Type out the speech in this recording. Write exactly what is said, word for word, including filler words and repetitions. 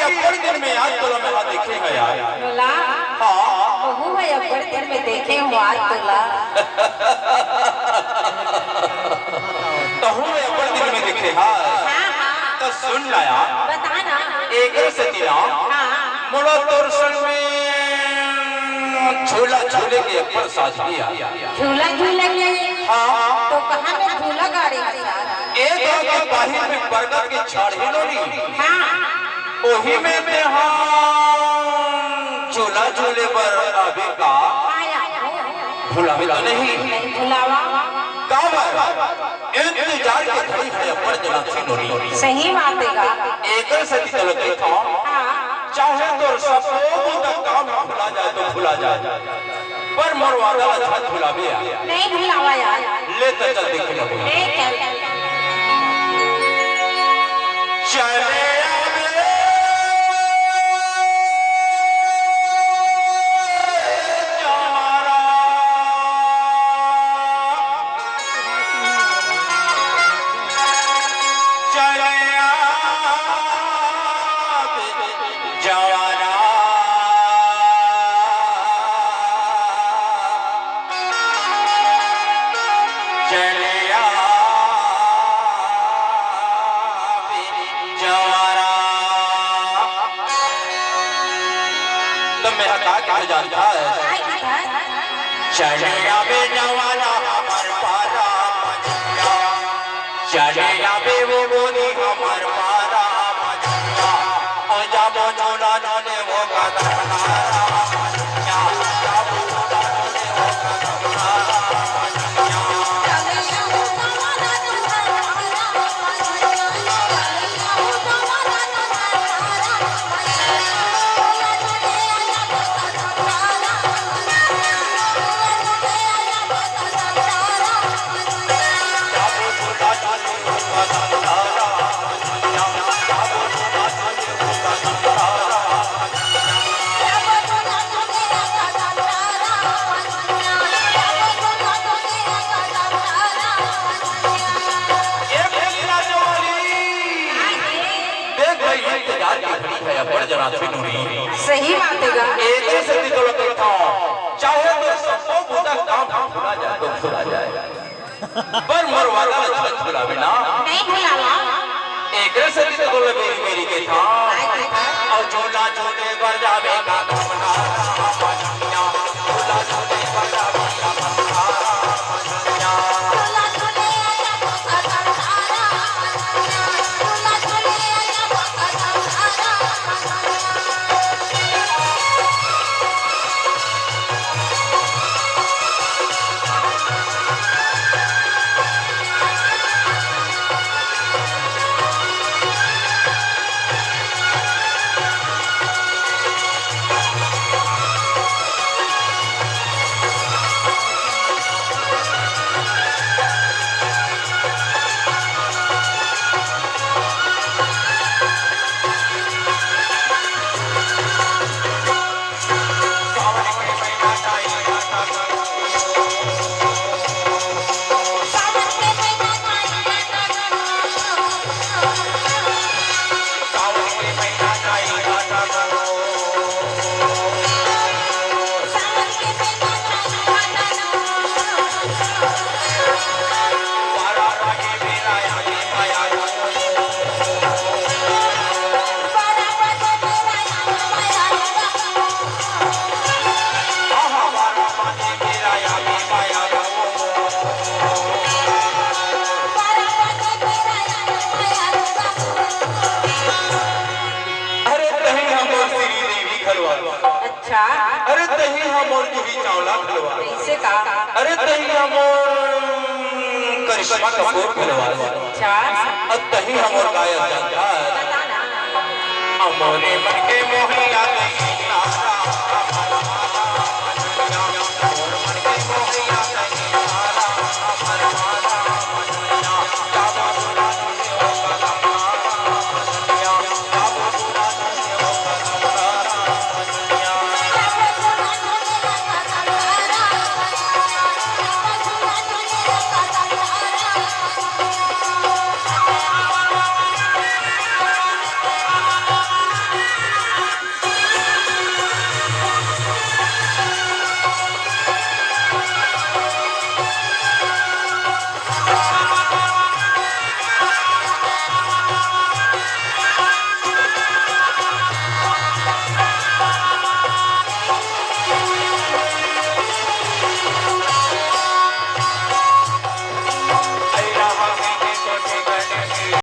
अब्बड़ दिन में आज तोला मैं हा देखे हंव यार। तोला? हाँ। महूं हा अब्बड़ दिन में देखे हंव आज तोला। तहूं हा अब्बड़ दिन में देखे हस। हाँ, हाँ। त सुन ना यार। बता ना। एकर सेती ना। हाँ। मोला तोर संग में झूला झूले के अब्बड़ साजही आय। झूला झूले के? हाँ। त कहाँ में झूला गाड़े हस? ए गाँव के बाहिर में बरगद के झाड़ हे नोनी। हाँ। ओही में तें हा झूला झूले बर आबे का? हाँ यार। भुलाबे त नहीं? नहीं भुलावंव। काबर? इंतजार के घड़ी हे अब्बड़ जनाथे नोनी। सही बात हे गा। एकर सेती तोला कहिथंव, हाँ। चाहे तोर सबो बुता काम भुला जाय त भुला जाय, पर मोर वादा ला झन भुलाबे यार। नहीं भुलावंव यार। ले त चल देखे लगबो। ले चल। चले आबे जवारा। चले आबे जवारा। चले आबे जवारा। त मैं हा का कहे जानथंव? चले आबे जवारा हमर पारा मजनिया। चले आबे वो गोरी हमर पारा मजनिया। ओ जाबो झूला झूले वो कदम ए भोली राजवाली, देख भाई, इंतजार के घड़ी हे, अब्बड़ जनाथे नोनी। सही बात हे गा। एकर सेती तोला कहिथंव, चाहे तोर सबो बुता काम भुला जाय त भुला जाय, पर मोर वादा ला झन भुलाबे ना। नहीं भुलावंव। एकर सेती तो तोला बेरी बेरी कहिथंव। काय कहिथस? अउ झूला झूले बर जाबे का घूमना, झूला झूले बर जाबे का घूमना। अरे तहीं हमर श्रीदेवी घलो आय। अच्छा। अरे तहीं हमर जूही चावला घलो आय। कइसे का? अरे तहीं हमर करिश्मा कपूर घलो आय। अच्छा। अउ तहीं हमर का अय जानथस? बता ना। हमरे मन के मोहिया तहीं